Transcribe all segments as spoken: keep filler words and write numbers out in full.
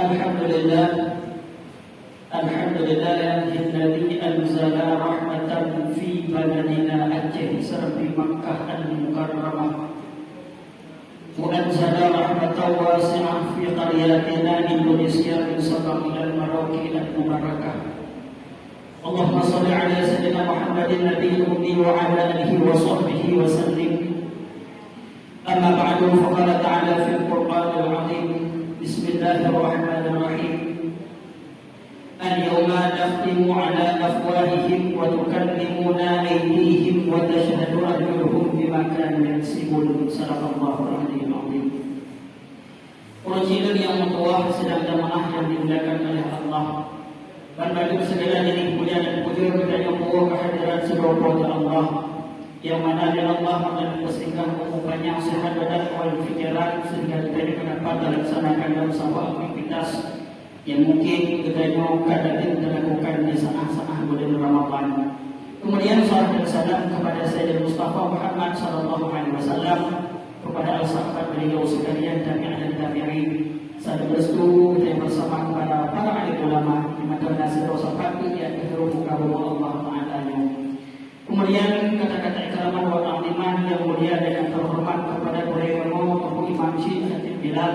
Alhamdulillah. Alhamdulillahilladzi anzala rahmatan fi baladina Aceh serambi Makkah Al-Mukarramah. Wa anzala rahmatan wasi'ah fi qaryatina Indonesia min Sabang ilal Merauke Al-Mubarakah. Allahumma shalli ala sayyidina Muhammadin nabiyil ummi wa ala alihi wa sahbihi wa sallim. Amma ba'du, faqala ta'ala fil Qur'anil azim. Bismillahirrahmanirrahim. Al-yawma nakhtimu ala afwahihim wa tukallimuna aydihim wa tashhadu arjuluhum bima kanu yaksibun. Sadaqallahul aliyul azim. Uroe jih lôn nyang meutuwah sidang jamaah nyang dimuliakan oleh Allah. Ban bandum segala jeunèh puja dan pujoe geutanyoe puwoe keuhadirat sidroe Po teu Allah, nyang mana lé Allah akan geupeusingkah umu panyang, seuhat badan wal pikeran, sehingga geutanyoe keudapat talaksanakan lom saboh aktivitas nyang mungken geutanyoe ka datem talakukan di saát-saát buleuen Ramadhan. Keumudian, salawat dan salam keupada Saidina Mustafa Muhammad sallallahu alaihi wasallam, keupada al sahabat beliau sekalian, tabi'in dan tabi'in, sabe restu geutanyoe bersama keupada para alim ulama, di mantong na sidroe sapat nyang teuhoreumat muka bumoe Allah Taala nyoe. Keumudian, kata-kata ikraman wa ta'ziman nyang mulia dan nyang teuhoreumat keupada gurèe kamoe Teungku Imam Syik Khatib Bilal,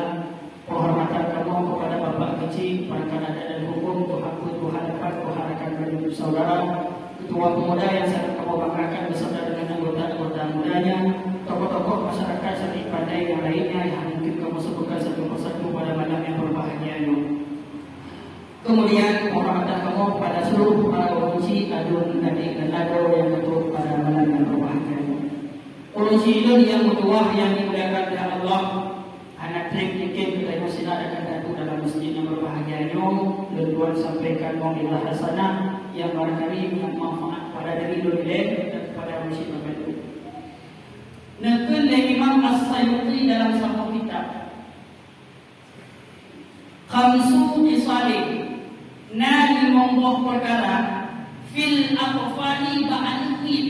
penghormatan kamoe keupada Bapak Geuchik, perangkat adat dan hukum, Tuha Peuet, Tuha Dapat, Tuha Rakan Bandum Saudara, Ketua Pemuda nyang sangat kamoe banggakan beserta dengan anggota-anggota mudanya, tokoh-tokoh masyarakat sabe pandai nyang lainnya nyang hana mungken kamoe sebutkan satu persatu pada malam nyang berbahagia nyoe. Keumudian, penghormatan kamoe keupada seluruh para ureueng chik, aduen, adék dan adoe nyang ka trok pada malam nyang berbahagia nyoe. Ureueng chik lôn nyang meutuwah nyang dimuliakan lé Allah, hana trép mungken geutanyoe sinan akan tadu dalam masjid nyang berbahagia nyoe, lôn tuan sampaikan mawidah hasanah nyang barangkali manfaat pada diri lôn ilèe dan pada ureueng chik bandum. Neukheun lé Imam As-Sayuti dalam saboh kitab. Khamsu khisalin, na limong boh peukara, fil atfali, bak aneuk miet,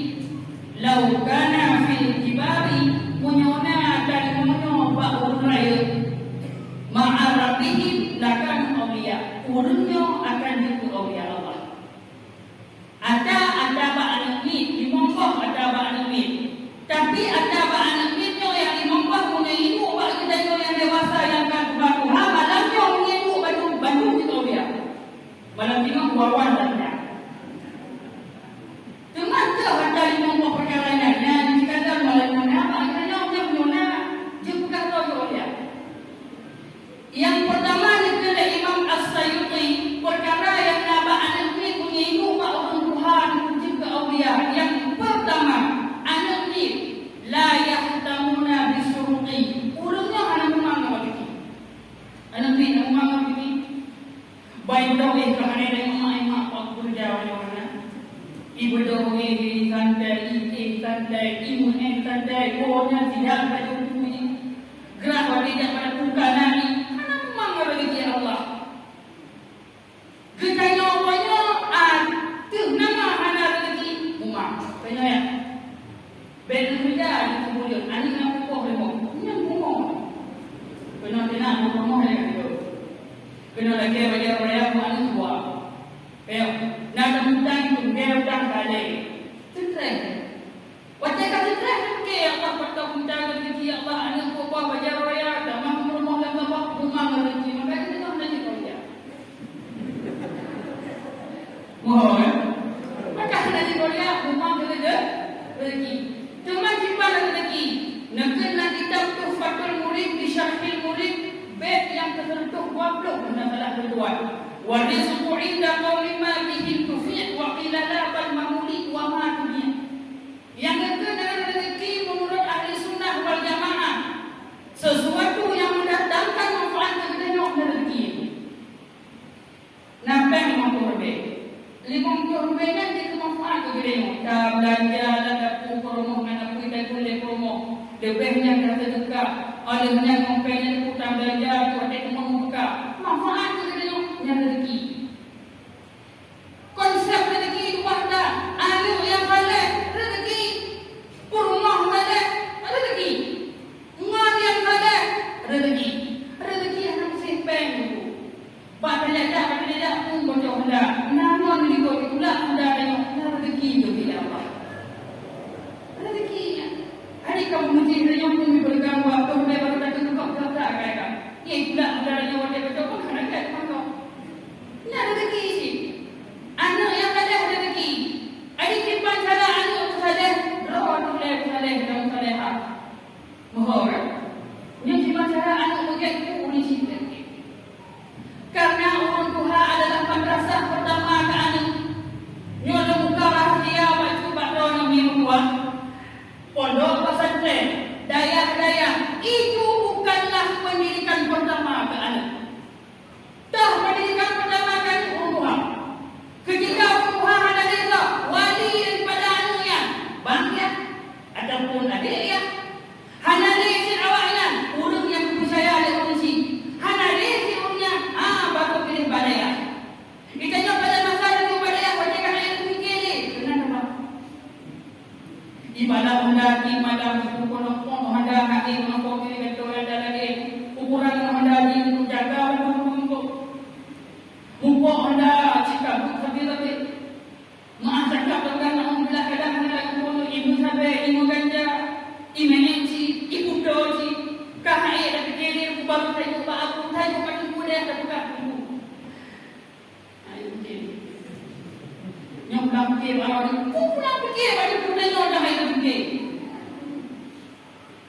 law kana fil kibari, meunyoe na limong nyoe bak ureueng rayeuk, ma'a rabbihim lakanu auliya, ureueng nyoe akan jeuet keu aulia Allah. Ata, ata bak aneuk miet, limong boh ata bak aneuk miet. Tapi ata bak aneuk miet nyoe nyang limong boh meunyoe iduek bak geutanyoe nyang dewasa nyang ka geuba tuha, malam nyoe meunyoe iduek bandum, bandum jeuet aulia. Malam jinoe wawan dan nyan. Teuma keuh ata limong boh peukara nyan, nyan jikadang malam nyoe na bak geutanyoe nyang nyoe na jeuet peugah droe jeuet aulia. Nyang peurtama neukheun lé Imam As-Sayuti, peukara nyang na bak aneuk miet meunyoe iduek bak ureueng tuha jeuet keu aulia. Nyang peurtama, aneuk miet, la yahtamuna bisyuruqi. Ureueng nyoe hana mumang ngon rezeki. Aneuk miet hana mumang ngon rezeki. Bai beudôh éh ka hana deungoe mak, mak, peue keureuja nyoe na. Ibeudôh éh santai, i éh santai, i meu'en santai, oh nyan tidak baju putui. Geurah bagi jak pada buka nani, hana mumang ngon rezeki Allah. Geutanyoe tanyoe ateueh nama hana rezeki, mumang. Tanyoe ya. Bèk neuja di kubu lôn, aneuk na peukoh leumoh. Nyan mumang. Keunoe teunak mumang lé ka lôn. Keunoe lagèe bajèe raya meuaneuk dua. Peuet, na teumutang tunggèe utang salèe. Teutreh. Watèe ka teutreh, teuke, ya Allah, pat ka geuminta rezeki, ya Allah, aneuk peukoh bajèe raya, tamah peurumoh lam babah, mumang rezeki, maka jinoe hana jeuet raya. Moho, ya? Maka hana jeuet raya, mumang rezeki. Teuma kiban rezeki, neukheun lam kitab Tuhfatul Murid bi Syarhil Murid, bét nyang keu sireutôh dua ploh, hana salah keudua. Wa rizqu inda qauli ma bihi intufi', wa qila la, bal mamuli wa ma tubi'. Nyang keukeu na rezeki meunurot ahli sunnah wal jamaah, sesuatu nyang mendatangkan manfaat keu geutanyoe na rezeki. Na péng limong ploh ribèe. Limong ploh ribèe nyan jeuet keu manfaat keu geutanyoe. Tabeulanja lam dapu peurumoh ngon apui taguen lé peurumoh. Leubeh nyan taseudekah. Óh lheueh nyan ngon péng nyan tabeulanja keu watèe teuma meubuka. Manfaat keu geutanyoe nyan rezeki. Konsep rezeki dua that, aneuk nyang saleh, rezeki. Peurumoh saleh, rezeki. Ngon nyang saleh, rezeki. Rezeki hana meusti péng, Teungku. Lagèe peue ureueng syiek lagèe nyan? Karena ureueng tuha adalah madrasah pertama keu aneuk. Nyoe lôn buka rahasia bacut bak droeneuh meunyoe meutuah. Pondok pesantren, dayah-dayah, itu bukanlah pendidikan pertama keu aneuk. Toh pendidikan pertama kali ureueng tuha. Ketika ureueng tuha hana lé droe, wali daripada aneuk nyan, bang yah, ataupun adék yah. Hana lé cit awak nyan, ureueng nyang geupeucaya lé ureueng chik. Hana lé cit ureueng nyan, ha, baru piléh bak dayah. Geutanyoe pada masa laju bak dayah, watèe ka hana pike lé, keunan teuma. Ibarat honda di malam itu, keunoe Honda hai, keunoe kopi kata orang dah lagi. Ukuran Honda di itu jaga betul untuk. Mupok Honda cika but tapi tapi. Maaf cakap tentang alhamdulillah kadang Honda itu untuk ibu sabe, ibu ganja, ibu M C, ibu doji. Kah hai dah pikir dia, aku baru tanya bak aku, tanya bak ibu dia, tak buka ibu. Hai, mungkin. Nyang pulang pikir baru ni, ku pulang pikir baru ni, ku tengok dah hai mungkin.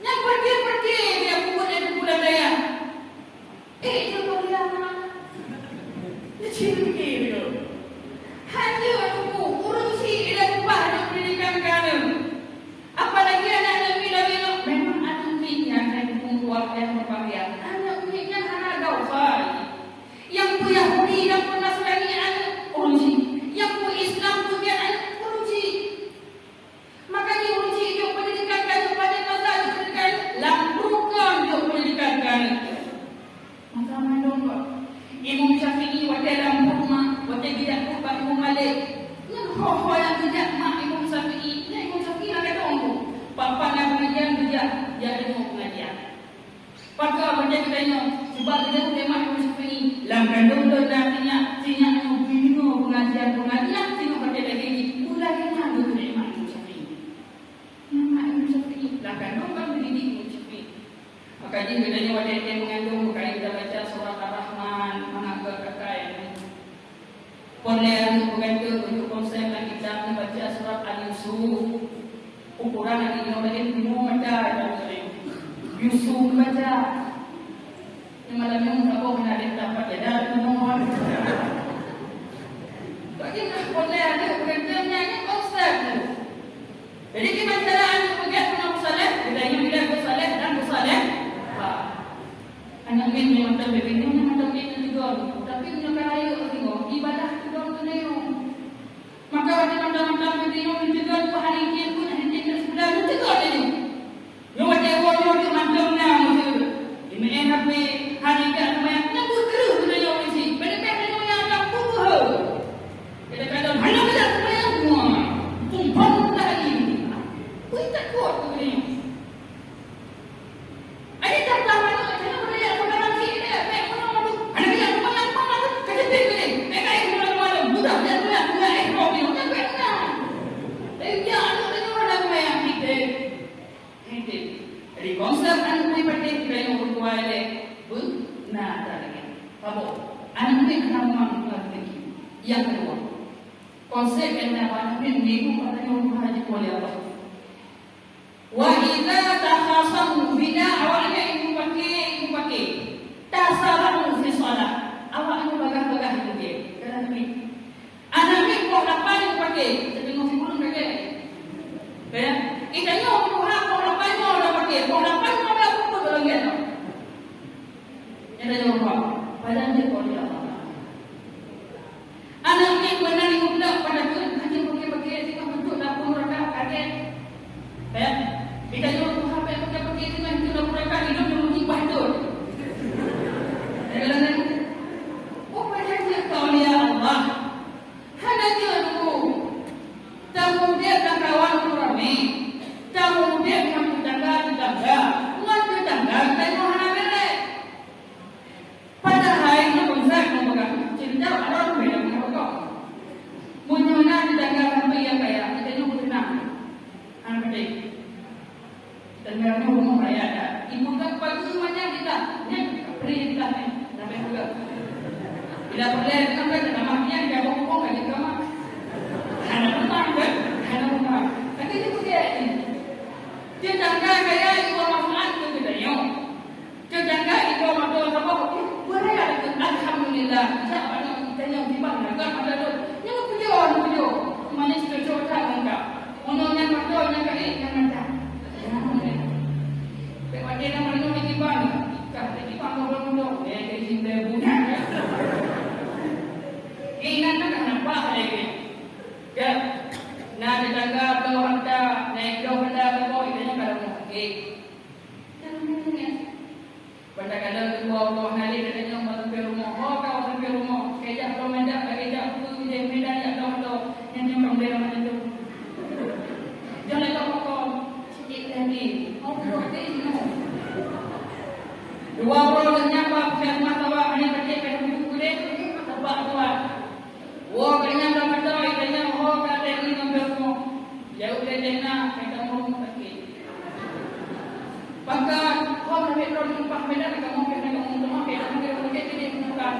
Nyang pikir-pikir dia pun ada pulang daya. Eh, dia kau bilang, ah. Dia ciri pikir dia. Hanya aku, urus si dia upah dan pendidikan kamu. Apalagi anak negeri lain, memang anak negeri yang saya dukung kuat dan berbahagia. Anak negeri kan hana ada usaha. Nyang peue Yahudi dan peue Nasrani aneuk ureueng chik. Nyang peue Islam peuget aneuk ureueng chik. Makanya ureueng chik jok pendidikan ka jok pada masa jok pendidikan lam rukon jok pendidikan ka aneuk. Masa mandum kok. Imam Syafi'i watèe lam rumah, watèe geujak khutbah Imam Malik. Nyan ho-ho nyang geujak mak Imam Syafi'i. Nyan Imam Syafi'i hana gadong tu. Papa na pengajian geujak, jak deungoe pengajian. Pakon meunyoe geutanyoe, cuba geutanyoe udép Imam Syafi'i. Lam kandông lôn na sinyak, sinyak nyoe geudeungoe pengajian-pengajian, singoh watèe lagèe nyoe, ulèe nyan geudeungoe Imam Syafi'i. Nyan Imam Syafi'i, lam kandông kan geudidik Imam Syafi'i. Maka jih geutanyoe watèe-watèe meungandông, kayém tabaca surat Ar-Rahman, mangat geukakai. Pondok lé aneuk peugantung untuk konsep dan kitab neubaca surat Al-Yusuf. Ukuran lagi inoe lagèe inoe baca Yusuf neubaca. Nyang malam nyoe saboh na lé tapat jadah inoe. Bagi nah pondok lé aneuk peugantung nyan konsep tu. Jadi, kiban cara aneuk peugét keunoe beusaleh, geutanyoe ilèe beusaleh dan beusaleh. Ha. Aneuk miet nyoe mantong bèk nyoe mantong miet nyoe teugön. Tapi meunyoe ka rayeuk singoh, ibadah teugön keuneuk. Maka watèe mantong-mantong bèk nyoe teugön, peuhari kiek pun hana tinggai sebulan, teugön laju. Nyoe watèe woe nyoe teuk mantong na meuseue. Imeu'en H P, hana jak seumayang, nyan beukreueh geutanyoe isi. Bèk leubeh tanyoe nyang akan peubeuhe. Kadang-kadang hana jak seumayang, wah, tumpang dah ini. Wih, takot tu ni. Ada tak tahu mana, jangan boleh jak seumayang cik dia. Bèk keunoe tu. Hana jak seumayang, mana tu? Kejepit tu ni. Bèk kaya malam-malam. Mudah jak seumayang, mudah eh, kau ni. Jangan bèk keunoe. Eh, ya, aneuk tanyoe hana seumayang cik dia. Jadi, konsep aneuk murit patéh geutanyoe ureueng tuha ilèe beuna that lagèe. Saboh, aneuk murit hana meumang ngon rezeki. Nyang keudua, konsep nyang na bak aneuk murit meuibu bak tanyoe ureueng tuha jipeureulèe Allah. Wa idza takhasamu, bila awaknyan ibu paké, ibu paké, tasarahu fi shalah, awaknyan bagah-bagah ibu paké. Kata Nabi, aneuk miet poh lapan nyoe paké, teudeungoe sikureueng paké. Ya, geutanyoe ureueng tuha poh lapan nyoe na paké, poh lapan nyoe na peubuet ureueng gèt nyoe. Nyang tanyoe ureueng tuha, pajan jeuet keu Allah Taala. Aneuk miet meunan imeuleuek pada keuh, hana paké-paké, singoh beutôi lam neuraka, kaget. Ya, geutanyoe ureueng tuha paké-paké, singoh beutôi lam neuraka, hidup nyoe meucibah beutôi. Ya, kalau nyan, oh, pajan jeuet keu Allah. Hana jeuet teungku. Tameudép lam kawan ureueng ramé. Tameudép ngon tetangga-tetangga. Ngon tetangga geutanyoe hana bèrèh. Padahai nyoe konsep nyoe peugah, cinta Allah beda ngon rokok. Meunyoe na tetangga sampai nyang kaya, geutanyoe beuteunang. Hana bèrèh. Teuntang rumoh raya that. Ibu dah pagi manyang kita. Nyan, beri kita ni. Sampai juga. Bila boleh, kita kan tamah nyan, dia bawa pokok kat kamar. Hana rumah kan? Hana rumah. Tapi dia pergi ni. Tetangga kaya ibu manfaat ke kita nyoe. Tetangga ibu Lah, jak bak nyoe, tanyong kiban lah, gak mata tu. Nyoe pujoe, nyoe pujoe. Manis cocok that ngon kah. Unoe nyan mata, nyan kaki, nyan mata. Bèk watèe na manoe di kiban. Kah di kiban ngobrol-ngobrol. Eh, jadi cinta ibu. Ingat tu dah nampak lagi. Ya. Na tetangga atau hantar, na itu hantar ke kau, ikannya kalau mau sakit. Jangan banyak. Padahai kadang keudua uroe hana lé, gata nyoe meuteupeu rumoh, ho ka meuteupeu rumoh, kajak lom medak, lagèe jak peue jih medan jak lom to, nyan nyoe ka mulai lam ateueh. Jangan lagak pokok, sikit lagi, oh, pokok teh nyoe. Dua uroe lheueh nyan, bah, punya rumah tawa, hana pakai, kata buku deh, tempat tuan. Woe geuh nyan lam mata, geuh nyan ho ka lheueh nyoe beurumoh. Jaweueb lé Zainab, "Hai kamoe rumoh sakét." Pakon, ho lagèe droe lumpah medan, kamoe keuhai kamoe meuteumah, keuhai kamoe keuhai meuteumah, keuhai kamoe meuteumah.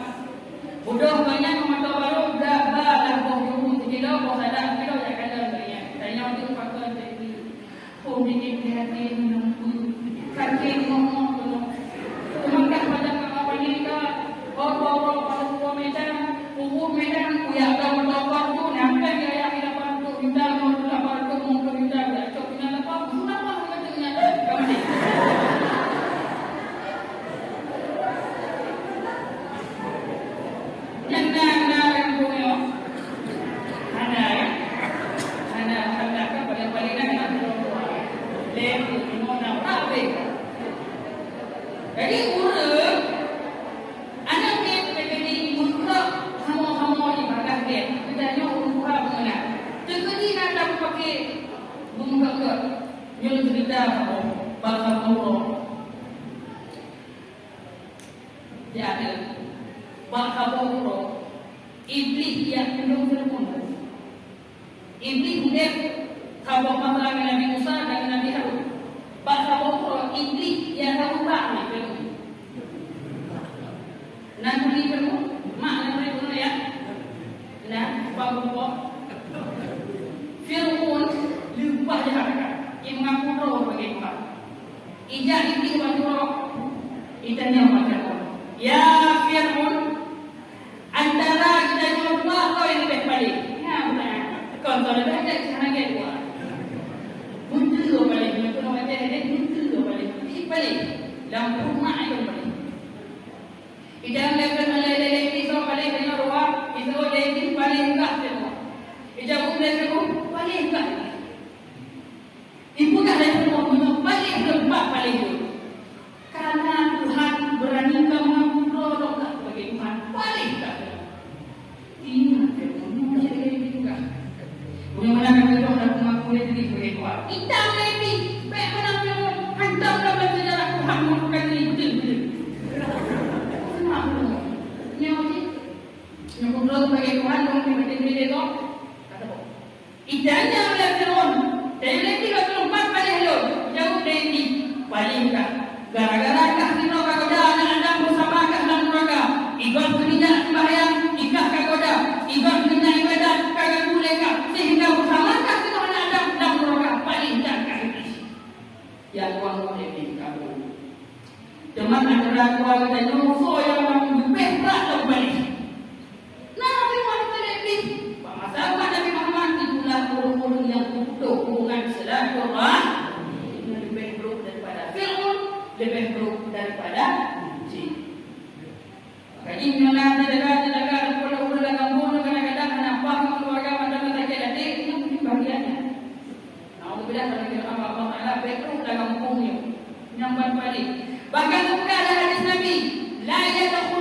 Beudôh geuh nyan meumato barô, blah ba lah boh juru sikilo, boh sadak sikilo, jak kalon geuh nyan. Tanyong teuk pakon teuk. Ho bikin prihatin meunyoe peue, sakét ngon-ngon keunoe. Teuma kah padang kah apa ni kah? Ho, ho, ho, padang dua medan, ubu medan, kuyak dong motor tu, nyampe di ayah di lapan puluh juta, lima puluh, lapan puluh, lima puluh juta, kuyak cok tinggal lapan puluh, lapan puluh juta, kuyak cok tinggal lapan puluh. Nyan na, na ureueng tuha nyoe. Hana, ya? Hana, hana, kan paling-paling kan hana ureueng tuha. Lé, lima, enam, habéh. Jadi, ureueng aneuk miet teukeudi meukeurok hamo-hamo di bagaih gét. Geutanyoe ureueng tuha beungoh na. Teukeudi na tapeupake beumeukeurok. Nyoe ceurita saboh, bak saboh uroe. Jadi, bak saboh uroe, Iblih jak keuneuk Fir'aun. Iblih udép saboh masa ngon Nabi Musa dan Nabi Harun. Bak saboh uroe, Iblih jak saboh bak ngon Fir'aun. Nan turi Fir'aun, mak nan turi Fir'aun, ya? Nah, bak uroe. Fir'aun leupah jahat, imeungaku droe sebagai Tuhan. Ijak Iblih bak uroe, itanyong bak Fir'aun, "Ya Fir'aun, antara geutanyoe dua, soe nyang leubeh paléh?" Nyan meunan. Kon soe leubeh gét, hana gét dua. Beutôi paléh, nyoe keunoe watèe lagèe beutôi paléh. Di paléh. Lam rumah itu paléh. Ijak lé Fir'aun lé, lé, lé, Iblih soe paléh, tanyoe dua, Iblih lé, Iblih paléh gah Fir'aun. Ijak lé Fir'aun paléh gah Iblih. Ipeugah lé Fir'aun, "Meunyoe paléh lôn, pat paléh lôn? Karena Tuhan beurani ka meungaku droe lôn ka sebagai Tuhan, paléh ka." Ingat Fir'aun, meunyoe lé Iblih peugah, "Meunyoe meunan ka keudroe lôn meungaku lé diri sebagai Tuhan." Itam lé Iblih, bèk meunan Fir'aun, hantom lom lam seujarah Tuhan meungaku diri beutôi-beutôi. Seumah Fir'aun. Nyoe jih, nyoe keudroe sebagai Tuhan, lôn pih meuteumé lé gob. Kata boh. Itanyong lé Fir'aun, "Teuleubeh lôn pat paléh lôn?" Jaweueb lé Iblih, "Paléh kah. Gara-gara kah sidroe kagoda aneuk Adam beusama kah lam nuraka. Igot keuminyak seumbahyang, ikah kagoda. Igot keuminyak ibadat, kaganggu lé kah. Sehingga beusama kah sidroe aneuk Adam lam nuraka. Paléh that kah Iblih." Ya Tuhan, Iblih kabur. Teuma antara dua geutanyoe, soe nyang leubeh brat lom paléh? Nah, Nabi Muhammad paléh pih. Bak masa umat Nabi Muhammad, itulah ureueng-ureueng nyang putôh hubungan silaturahmi. Leubeh brôk daripada Fir'aun, leubeh brôk daripada jih. Maka jih nyoe na teudaga-teudaga dan kepala ureueng lam gampông nyoe kadang-kadang hana paham keuluwarga mantong sakét até, nyoe mungkin bahagian nyan. Naudzubillah, kalau kita amal Allah Taala, bèk trok lam gampông nyoe. Nyang ban paléh. Bahkan geupeugah lam hadis Nabi, "La yadkhulu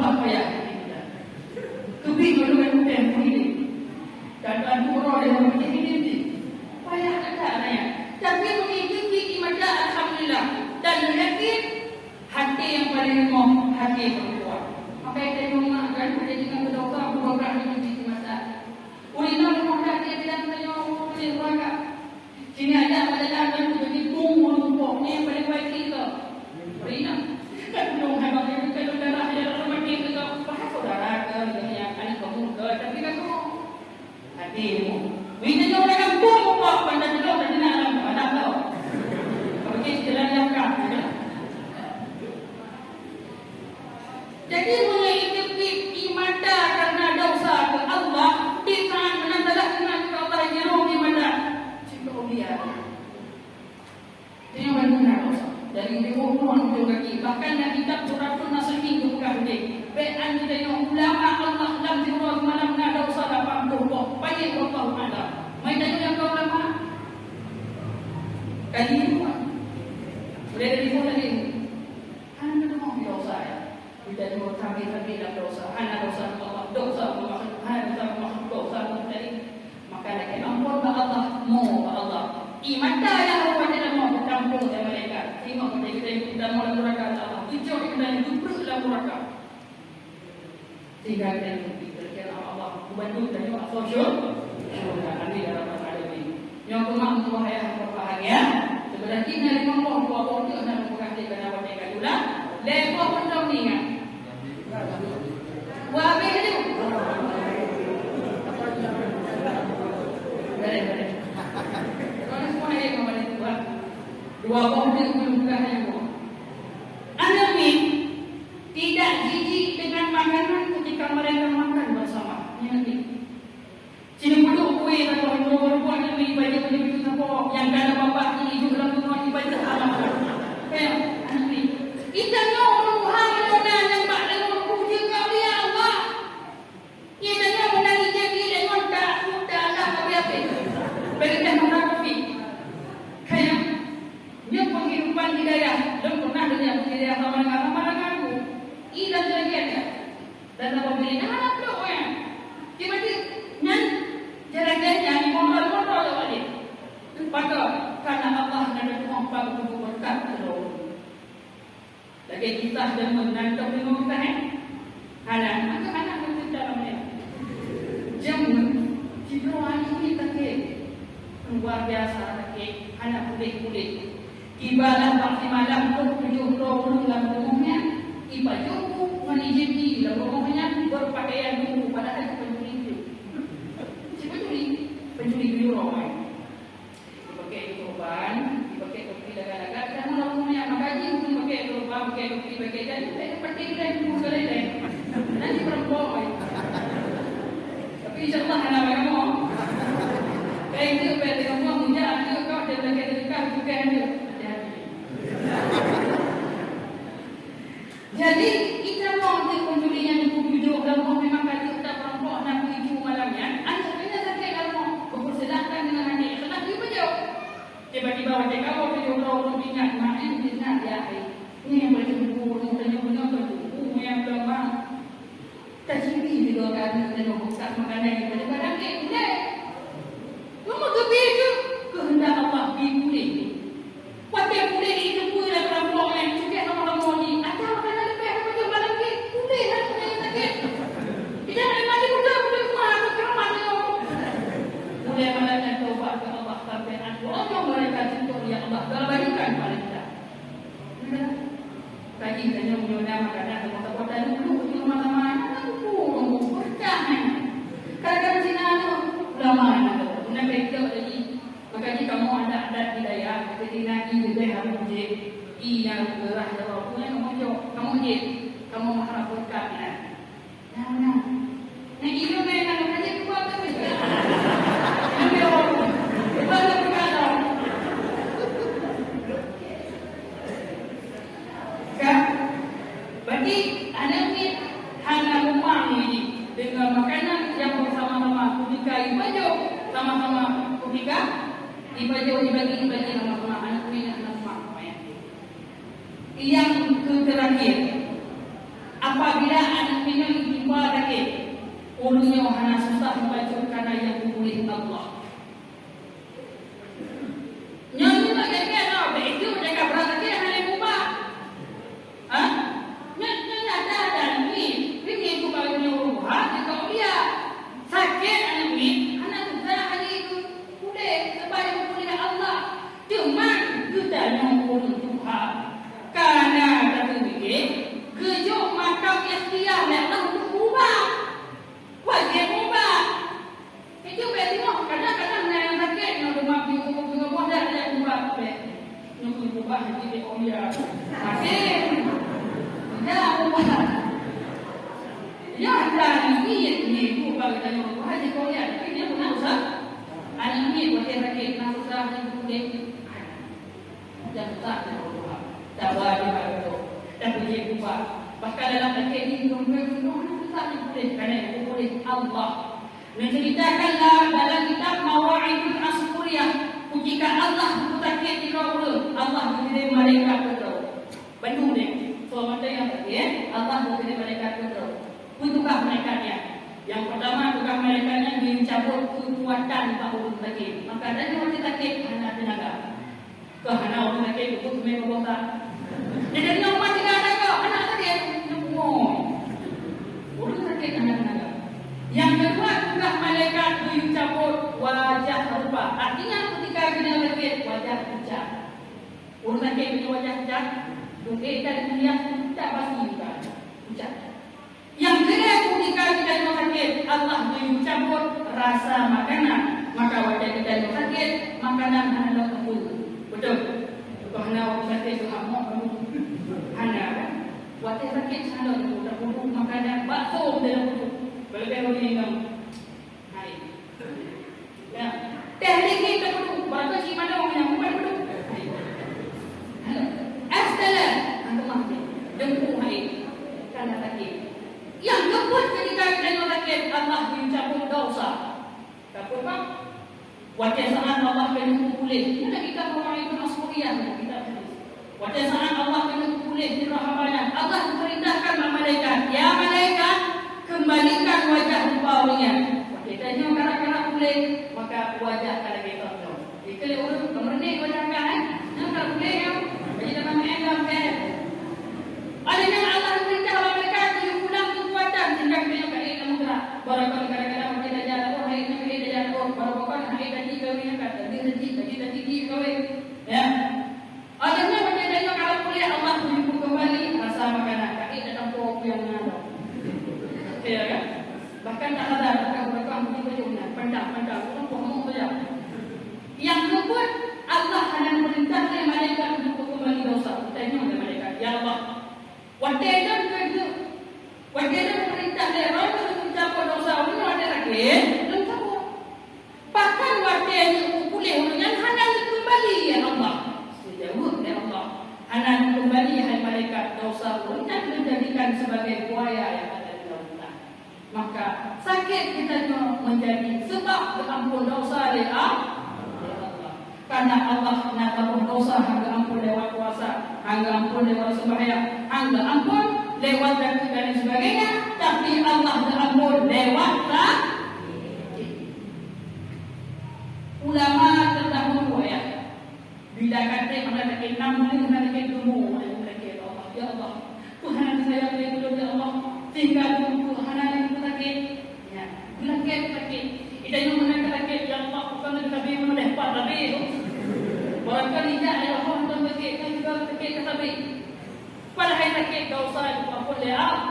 Payah. Keubiet meunurot udeb meuhidék. Dan bantu uroe dan meuhidék. Payah that-that nyan. Tapi meunyoe jeuet di mata, alhamdulillah. Dan yakin, hati nyang paleng rumoh, hati nyang kuat. Maka itu cuma kan, jadi dengan berdoa, berdoa di mata. Ureueng inong meudah dia bilang tanyoe ureueng ureueng. Sini ada pada datang tu jadi bung ureueng bungkôk ni yang paling baik kita. Ureueng inong. Kan dong hai bang, kan dong darah dia dalam mati kita. Bahas saudara ke, yang anak kamu ke, tapi kan tu. Hati ilmu. Bila nyoe dalam bung bungkôk, pandai jelok dan nak dalam padang tau. Kalau kita jalan langkah, Jadi, meunyoe iteubiet ie mata kareuna desya keu Allah, di saat meunan salah keunan keu Allah, jilom ie mata. Cit ka aulia. Nyoe ban keunan desya. Dari ujong muruah ujong gaki. Bahkan lam kitab Tuhfatul Nasihin geupeugah udeb. Bèk an geutanyoe ulama Allah lam siuroe simalam na desya lapan ploh boh. Panyang, wallahu a'lam. Mai tanyoe nyang ka ulama. Kaji dua. Boleh dari mana tadi? Hana teurimong desya, ya. Geutanyoe sabe-sabe lam desya, hana desya keu Allah, desya keu makhluk, hana desya keu makhluk, desya keu geutanyoe. Maka lakèe ampôn bak Allah, mo bak Allah. Ie mata nyang ruwah di dalam mo, tampông lé malaikat. Singoh geutanyoe tatamong lam nuraka Allah, geucok geutanyoe geupreuek lam nuraka. Sehingga kita mimpi, demikian Allah membantu kita juga, asoe syur-, syurga. Amin ya rabbal alamin. Nyoe keuh mak, ayah, bapak bahagia. Sebenarnya limong boh, dua boh tu nak buka hati kerana watèe ka tulang. Lhèe boh pun tong ni ingat. Dua habis tu. Boleh, boleh. Kalau semua ayah kembali tu, ah. Dua boh tu belum buka hati boh. Anak ni, tidak jijik dengan makanan ketika mereka makan bersama. Ingat ni. Sini puluh kue atau lima puluh buah ni beli banyak, beli baju sapo. Yang dalam babah ni, ijuk lam rumah ni banyak amat. Kayak anak ni. Kita nyoe ureueng Tuhan, nyoe na nyang bak lalu puji keu Allah. Ié tanyoe meunan ijép ié lé ngon ta, ta, ta, habéh-habéh. Bagi teh meunan kopi. Kaya, nyoe penghidupan di dayah. Lôn pernah dengar di dayah Samalanga, Samalanga tu. Ié lam jeragian ya. Dan apabila hana plôk ya. Tiba-tiba nyan jeragian nyan dikontrol-kontrol awak dia. Maka, karena Allah na teurimong bak guru berkat keudroe. Lagèe kisah jameun nan teuh deungoe kisah, eh? Hana, maka hana meukeureuja lom, eh? Jameun, sidroe aneuk miet sakét. Luar biasa sakét, hana puléh-puléh. Ibalah bak simalam trôk tujoh droe ureueng lam rumoh nyan, ipajoh buet ngon ijép ié lam rumoh nyan, berpakaian biru, padahai pancuri. Si pancuri, pancuri biru roh, eh? Dipakai turban, dipakai topi lagak-lagak, dan orang rumah yang maka jih pun pakai turban, pakai topi, pakai dan pakai dan pun segala lain. Nanti perempuan. Tapi insya Allah hana bagaimana. Kayak itu, kayak itu, kamu muda aja, kau ada lagi dekat, bukan aja. Hati-hati. Jadi, ita nyoe teuk pencuri nyang dipeutujoh lam rumoh memang ka jeuet tapeurumpok na peuiju malam nyan, aneuk geuh nyan sakét lam rumoh, beupeusilahkan deungon hati ikhlas jipajoh. Tiba-tiba watèe kamoe tujoh droe ureueng ingat, mak nyan ingat, ya, hai. Nyoe nyang pajoh buku rumoh tanyoe bunoe ka buku nyang lama. Tacibi sidroe kali tanyoe beukah makanan nyang pajoh barang keu ulèe. Meumeugeubri jeuet keuheundak Allah, bi puléh. Watèe puléh jiteupeu lam perampok nyan, cukéh sama-sama jih. Ata makanan leubeh daripada malam jih, puléh lah makanan sakét. Kita nak mati muda, muda rumah, atau keramat dia. Mulai malam nyan taubat keu Allah sampai an. Walaupun mereka jatuh, ya Allah, dah banyakkan pahala kita. Tadi tanya ulama kadang kata-kata dulu ulama lama, kan buku, buku berkah, kan. Kadang-kadang sini ada ulama, nak kata, guna bengkel tadi. Maka jih kamoe adat-adat di dayah, ketika Nabi leubeh abu jih, i nyang geurah jaroe, peue nyang kamoe jok, kamoe jih, kamoe meuharap beureukat inan. Nah, nah. Nah, ilôn nyang na meukaji dua tu. Ilôn dia orang. Dua tu bukan tau. Kan? Berarti aneuk miet hana rumah ni deungon makanan nyang bersama-sama ketika ipajoh sama-sama ketika ipajoh ibagi-ibagi sama-sama aneuk miet hana rumah. Nyang keu terakhir, apabila aneuk Meuba sakét, ureuëng nyoe hana susah meubacut karena nyang geupuléh Allah. Nyoe nyoe lagèe nyoe, bèk itu jaga brat sakét hana meuba. Ha? Nyoe nyoe ada ada ni, ni meuba nyoe ha, kita ulia. Sakét aneuk miet hana susah hana itu. Puléh, sebab nyang puléh Allah. Teuma geutanyoe ureuëng tuha, kana tapeumikir geujok makam ikhtiyar lé Allah untuk meuba. Wajéb meuba. Itu bèk singoh, kadang-kadang na nyang sakét, nyoe leumah jeuet, jeuet boh dak lé meuba bèk. Nyoe meuba haji lé aulia. Sakét. Dak meuba. Ya, dah ni, ni, ni, meuba geutanyoe meuba haji keu aulia, tapi dia pernah usah. Aneuk miet watèe sakét na susah lé geupuléh. Nyang susah nyan Allah. Tawa di bak Allah. Dan puji Allah. Bahkan dalam sakét ni, geupeugah Allah susah lé geupuléh. Karena geupuléh Allah. Neuceuritakan lam, dalam kitab Mawa'idul Asfuriyah, kutika Allah geupeusakét sidroe ureuëng, Allah geukirém malaikat keu droe. Bandum nyan, soe mantong nyang sakét, Allah geukirém malaikat keu droe. Peue tugaih malaikat nyan? Nyang peurtama, tugaih malaikat nyan geucabot keukuatan bak ureuëng sakét. Maka, dan watèe sakét hana teunaga. Keu hana ureuëng sakét, geupeuteumé bak boh that. Jadi, nyoe umat tinggai ata keu hana sakét, nyoe pungo. Ureuëng sakét hana teunaga. Nyang keudua, tugaih malaikat geucabot wajah rupa. Artinya, keutika geutanyoe sakét, wajah pucat. Ureuëng sakét meunyoe wajah pucat, dum ék dan kuliah pucat basi bukan. Pucat. Nyang keulhèe, keutika geutanyoe sakét, Allah geucabot rasa makanan. Maka watèe geutanyoe sakét, makanan hana lom teupeu. Beutôi? Beutôi hana ureuëng sakét geuhamok kamoe? Hana kan? Watèe sakét hana lom teupeu makanan, bakso dalam peuruet. Leubeh-leubeh ureuëng inong. Hai. Ya. Teh linggit teupeu, barangkaji manoe nyang bukan peuduek. Hai. Es teler, antum mah. Jempu hai. Karena sakét. Nyang keupeuet keutika geutanyoe sakét, Allah geucabot dosa. Tapi apa? Watèe saat Allah keuneuk puléh, nyan kita bawa itu Mas Kuliah, kita hadis. Watèe saat Allah keuneuk puléh di roh hamba nyan, Allah memerintahkan bak malaikat, "Ya malaikat, kembalikan wajah rupa ureuëng nyan." Watèe tanyoe karak-karak puléh, maka wajah ka lagèe tonton. Jikeu lé ureuëng, "Keumeureunék wajah kah, eh? Nyan ka puléh nyoe." Jadi dalam maén dalam kèe. Oleh nyan Allah memerintah bak malaikat, "Yue pulang keukuatan sehingga geutanyoe ka ék lam meugerak." Barokon kadang-kadang watèe tajak laôt, hai nyoe ék tajak laôt, barokon hai tajak kawé nyan ka, tajak tajak, tajak tajak kawé. Ya. Akhirnya, watèe tanyoe ka puléh, Allah bri keumbali rasa makanan, ka ék tatampo peue nyang na lom. Ya kan? Bahkan tak sadar, bahkan, bahkan begitu juga, pandang, pandang, orang bohong saja. Nyang keupeuet, Allah hana meurintah lé malaikat untuk keumbali dosa. Tanyoe lé malaikat, "Ya Allah, watèe nyan keuneuk, watèe nyan peurintah lé Droeneuh untuk cabot dosa ureuëng watèe sakét, lôn cabot." Bahkan watèe nyoe puléh ureuëng nyan hana geukeumbali, ya Allah. Geujaweueb lé Allah, "Hana geukeumbali, hai malaikat, dosa ureuëng nyan geujadikan sibagai buaya nyang ada di lautan." Maka, sakét geutanyoe meunjadi seubab geuampôn dosa lé A-, lé Allah. Karena Allah na saboh dosa han geuampôn lewat puasa, han geuampôn lewat seumbahyang, han geuampôn lewat zakeuet dan lain sebagainya, tapi Allah geuampôn lewat sa-, ulama terdahulu, ya. Bila ka trép hana sakét nam buleuen, hana sakét leumo, hana sakét, ya Allah, ya Allah. Peue hana neusayang lé ulôn, ya Allah, sehingga lôn hana lé sakét. Ya, geulakèe sakét. Geutanyoe meunan ka sakét, ya Allah, bukan lé sabe meunodeh pat sabe. Barangkali nyak, ya Allah, bukan sakét, kan juga sakét ka sabe. Padahai sakét dosa itu ampôn lé Allah.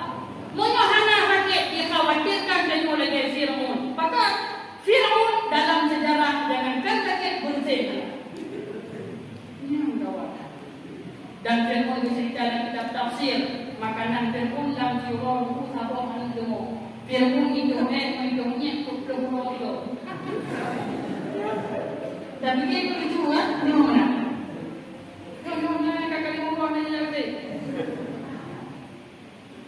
Meunyoe hana sakét, dikhawatirkan tanyoe lagèe Fir'aun. Maka Fir'aun dalam sejarah jangankan sakét, beureuséh. Nyang gawat. Dan Fir'aun geuceurita lam kitab tafsir, makanan Fir'aun lam siuroe ruku saboh aneuk leumo. Fir'aun itong èk, itong nyèk, peuet plôh uroe kilo. Tapi dia lucu, kan? Nyoe meunan. Nyoe, nyoe meunan ka kali uroe nyan jadi.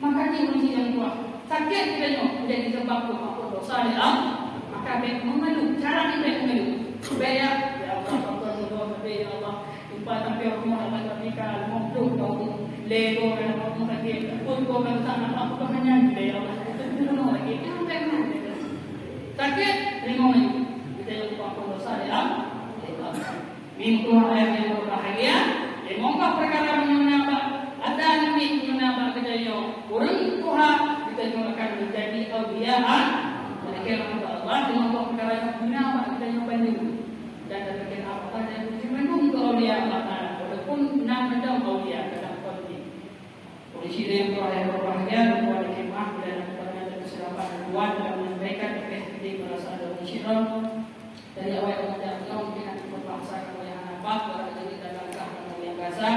Maka nyoe ureueng nyang tuha, sakét geutanyoe menjadi sebab peuampôn dosa lé Allah. Maka bèk meumalu, cara jih bèk meumalu. Bèk ya, ya Allah, ampôn dosa kami, ya Allah. Upah sampai Allah, Allah, kami ka lima puluh tahun. Lé goe ka lima puluh sakét, pun goe ka rusak, nampak pun hanya, ya Allah. Sakét, teurimong laju. Geutanyoe teuampôn desya lé Allah. Meutuah ayat nyang berbahagia, limong boh peukara meunyoe na bak ata namiet, meunyoe na bak geutanyoe ureuëng tuha, geutanyoe akan menjadi aulia Allah. Meunyoe na bak Allah, limong boh peukara nyang na bak geutanyoe bandum. Dan demikian Allah dan puji bandum keu aulia Allah Taala. Walaupun na mantong aulia dalam konteks. Polisi dan yang berbahagia, membuat hikmah dan kepada keselamatan Tuhan dan menyampaikan kritik merasa ada musyidah dari awal yang tidak tahu dengan berbangsa kamu yang nampak, berada di dalam kamu yang biasa,